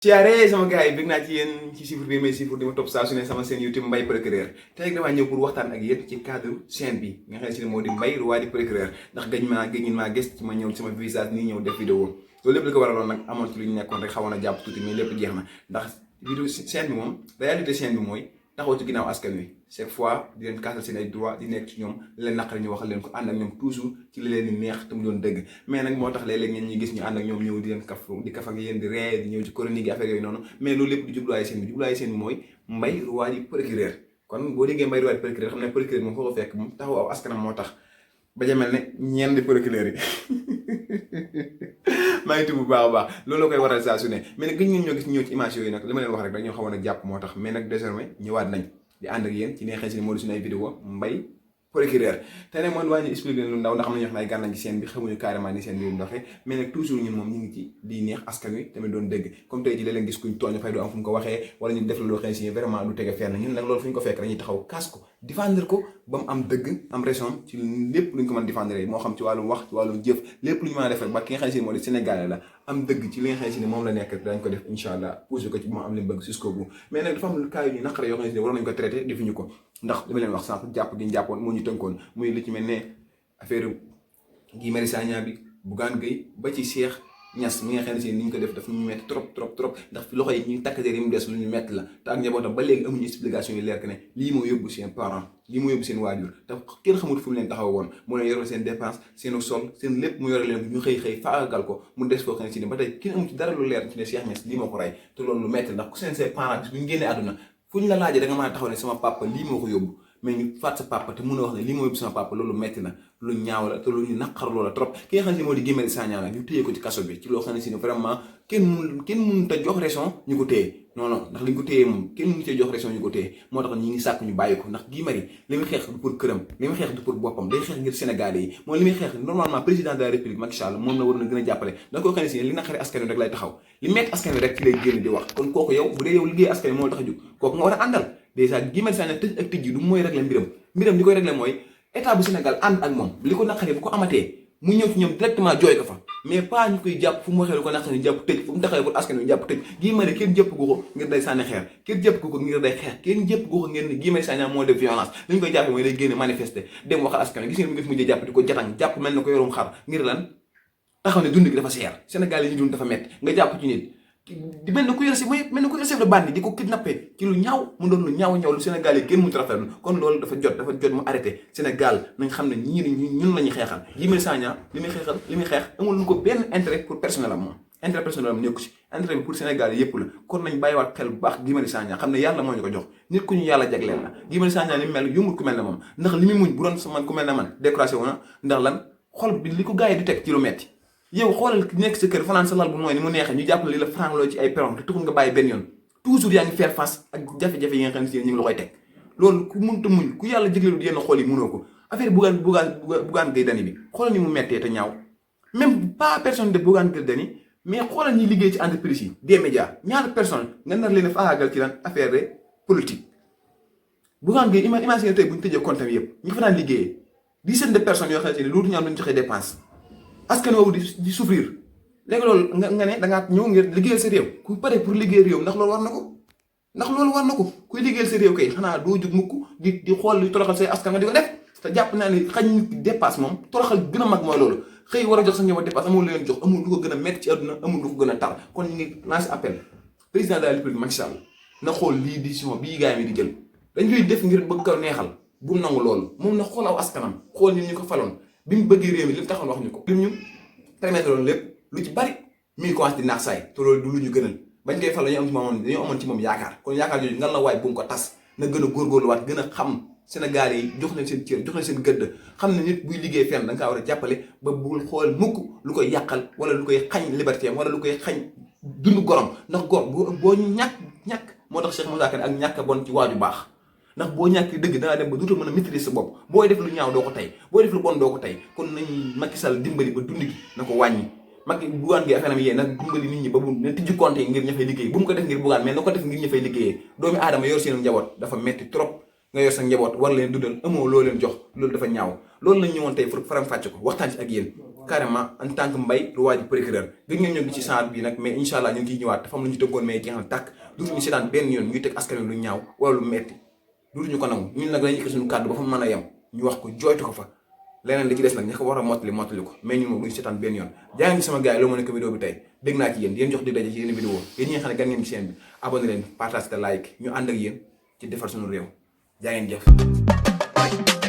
ciare sama gars yi bëgg naa ci yéen ci chiffre bi may chiffre di ma topp saa su ne sama seen YouTube Mbaye Procureur te rek damaa ñëw pour waxtaan ak yéen ci cadre chaîne bi nga xam ne moo di Mbaye Roi du Procureur ndax gëj maa gis ci ma ñëw sama visage nii ñëw def vidéo loolu lépp li ko waraloon nag amoon ci lu ñu nekkoon rek xawoon a jàpp tuuti mais lépp jeex na ndax vidéo chaîne bi moom réalité chaîne bi mooy taxaw ci ginnaaw askan wi chaque fois di leen kaasal seen ay droit di nekk ci ñoom li leen naqari ñu waxal leen ko ànd ak ñoom toujours ci li leen di neex te mu doon dëgg mais nag moo tax léeg-léeg ñeen ñi gis ñu ànd ak ñoom ñëw di leen kaf ak yéen di ree di ñëw ci chronique yi affaire yooyu noonu mais loolu lépp di jubluwaayu seen bi mooy Mbaye Roi du Procureur kon boo déggee Mbaye Roi du Procureur xam ne procureur moom foo ko fekk moom taxaw aw askanam moo tax ba jamel ne ñeen di procureur yi maa ngi tudd bu baax a baax loolu la koy waral saa su ne mais nag gëj ngeen ñoo gis ñëw ci image yooyu nag li ma leen wax rek dañoo xawoon a jàpp moo tax mais nag désormais ñëwaat nañ di ànd ak yéen ci neexee si ne moo di suñu ay vidéo Mbaye Procureur te ne moom waa ñu expliqué leen lu ndaw ndax am na ñoo xam ne ay gànnañ ci seen bi xamuñu carrément ni seen bi doxee mais nag toujours ñun moom ñu ngi ci di neex askan wi tamit doon dégg comme tey ji la leen gis kuñ tooñ fay du am fu mu ko waxee wala ñu def la loo xam si vraiment du tege fenn ñun nag loolu fu ñu ko fekk dañuy taxaw kaas ko défendre ko ba mu am dëgg am raison ci lépp lu ñu ko mën défendre moo xam ci wàllum wax ci wàllum jëf lépp lu ñu mën a def rek ba ki nga xam si moo di Sénégalais la am dëgg ci li nga xam si ne moom la nekk dañ ko def incha allah poussé ko ci moo am li mu bëgg jusqu'au bout mais nag dafa am cas yu ñu naqare yoo xam ne waroon nañu ko traité defuñu ko ndax dama leen wax sànq jàpp gi ñu jàppoon moo ñu tënkoon muy li ci mel ne affaire Guy Marius Sagna bi Bougane Gueye ba ci Cheikh Niass mi nga xam ne si ni ñu ko def daf ñu metti trop ndax loxo yi ñu takk der yi mu des lu ñu metti la te ak njabootam ba léegi amuñu explication yu leer que ne lii moo yóbbu seen parents lii moo yóbbu seen waajur te kenn xamul fu mu leen taxaw woon mu leen yoral seen dépense seenu sol seen lépp mu yore leen ñu xëy faagagal ko mu des foo xam ne si ne ba tey kenn amu ci dara lu leer ci ne Cheikh Niass lii moo ko rey te loolu lu metti ndax ku seen parents bis bu ñu génnee àdduna fu ñu la laajee da nga mën a taxaw ne sama papa lii moo ko yóbbu mais ñu faat sa papa te mun a wax ne lii moo yóbbu sama papa loolu metti na lu ñaaw la te loolu ñu naqar loola trop ki nga xam ne si moo di Guy Marius Sagna la ñu téye ko ci kaso bi ci loo xam ne si ne vraiment kenn mënut a jox raison ñu ko téye non ndax li ñu ko téye moom kenn mënu cee jox raison ñu ko téye moo tax ñi ngi sàkk ñu bàyyi ko ndax Guy Marius li muy xeex du pour këram li muy xeex du pour boppam day xeex ngir Sénégalais yi moom li muy xeex normalement président de la République Macky Sall moom la waroon a gën a jàppale da ko xam ne si ne li naqari askan wi rek lay taxaw li metti askan wi rek ci lay génn di wax kon kooku yow bu dee yow liggéey askan wi moo la tax a jóg kooku nga war a àndal dèjà Guy Marius Sagna tëj ak tëj yi du mooy régler mbiram li koy régler mooy état bu Sénégal ànd ak moom li ko naqaree bu ko amatee mu ñëw ci ñoom directement jooy ko fa mais pas ñu koy jàpp fu mu waxee lu ko naqaree jàpp tëj fu mu taxawee pour askan wi jàpp tëj Guy Marius kenn jëpp gu ko ngir day sànni xeer kenn jëpp gu ko ngir day xeex kenn jëpp gu ko ngir ne Guy Marius Sagna moo def violence li ñu koy jàppee mooy day génne manifester dem waxal askan wi gis ngeen mu ngi mujjee jàpp di ko jatang jàpp mel na ko yorum xar ngir lan taxaw ne dund gi dafa seer Sénégal yi ñu dund dafa metti nga jàpp ci nit di mel na ku yor si mooy mel na ku yor chef de bande di ko kidnappé ci lu ñaaw mu doon lu ñaaw lu Sénégal yi kenn mu rafetlu kon loolu dafa jot mu arrêté Sénégal nañ xam ne ñun la ñuy xeexal Guy Marius Sagna li muy xeex amul lu ko benn intérêt pour personnel am moom intérêt personnel am nekku si intérêt bi pour Sénégal yëpp la kon nañ bàyyiwaat xel bu baax Guy Marius Sagna xam ne yàlla moo ñu ko jox nit ku ñu yàlla jagleel la Guy Marius Sagna li mu mel yombul ku mel ne moom ndax li muy muñ bu doon man ku mel ne man décoration wu na ndax lan xol bi li ko gars yi di teg ci lu metti yow xoolal nekk sa kër fanaan sa lal bu mooy ni mu neexee ñu jàppale li la frangloo ci ay peron te taxul nga bàyyi benn yoon toujours yaa ngi faire face ak jafe-jafe yi nga xam ne si ñu ngi la koy teg loolu ku mënta muñ ku yàlla jégleelu yenn xool yi mënoo ko affaire Bougane Gueye Dany bi xoolal ni mu mettee te ñaaw même pas personne de Bougane Gueye Dany mais xoolal ñi liggéey ci entreprise yi des médias ñaata personne nga nar leen a faagaagal ci lan affaire de politique Bougane Gueye imagine tey bu ñu tëjee compte yëpp ñu fa daan liggéeyee dizaine de personnes yoo xam ne loolu ñu am dañu joxe dépense askan woowu di souffrir léegi loolu nga ne dangaa ñëw ngir liggéeyal sa réew ku pare pour liggéeyal réew ndax loolu war na ko kuy liggéeyal sa réew kay xanaa doo jóg mukk di xool li toroxal say askan nga di ko def te jàpp naa ne xañ nit dépasse moom toroxal gën a mag mooy loolu xëy war a jox sa njaboot dépasse amul leen jox amul lu ko gën a métti ci àdduna amul lu ko gën a tar kon ñu ngi lancé appel président de la République Macky Sall na xool lii décision bii gars yi di jël dañ koy def ngir bëgg ko neexal bu nangu loolu moom na xool aw askanam xool ñun ñu ko faloon bi mu bëggee réew mi li mu taxoon wax ñu ko lim ñu permettre loolu lépp lu ci bari mi ngi commencé di naax saay te loolu du lu ñu gënal bañ koy fal dañoo amoon ci moom yaakaar kon yaakaar jooju ngan la waay bu mu ko tas na gën a góorgóorluwaat gën a xam Sénégal yi jox leen seen cër jox leen seen gëdd xam ne nit buy liggéey fenn da nga kaa war a jàppale ba bul xool mukk lu koy yàqal wala lu koy xañ liberté am wala lu koy xañ dund gorom ndax gor boo ñàkk moo tax Cheikh Moussa Kane ak ñàkk bon ci waaju baax ndax boo ñàkk dëgg dangaa dem ba duuta mën a maîtriser sa bopp booy def lu ñaaw doo ko tey booy def lu bon doo ko tey kon nañ Macky Sall dimbali ba dund gi na ko wàññi Macky Bougane Gueye affaire am yee nag dimbali nit ñi ba bu ne tijji compte yi ngir ña fay liggéey bu mu ko def ngir Bougane mais na ko def ngir ña fay liggéeyee doomi aadama yor seen njaboot dafa metti trop nga yor sa njaboot war leen dundal amoo loo leen jox loolu dafa ñaaw loolu lañ ñëwoon tey faram fàcce ko waxtaan ci ak yéen carrément en tant que Mbaye roi du procureur gën ngeen ñëw gi ci genre bi nag mais incha allah ñu ngi ciy ñëwaat dafa am lu ñu tëggoon mais jeex na tàkk duutuñu seetaan benn yoon ñuy teg askan wi lu ñaaw wala lu metti duutuñu ko nangu ñun nag lañu yëkkati suñu kàddu ba fa mën a yem ñu wax ko jooytu ko fa leneen li ci des nag ña ko war a mottali ko mais ñun moom duñu seetaan benn yoon jaa ngi sama gars yi loo ma nekk vidéo bi tey dégg naa ci yéen yéen jox di daje ci yenn vidéo yéen ñi nga xam ne gan ngeen ci chaîne bi abonné leen partage te like ñu ànd ak yéen ci defar suñu réew jaa ngeen jëf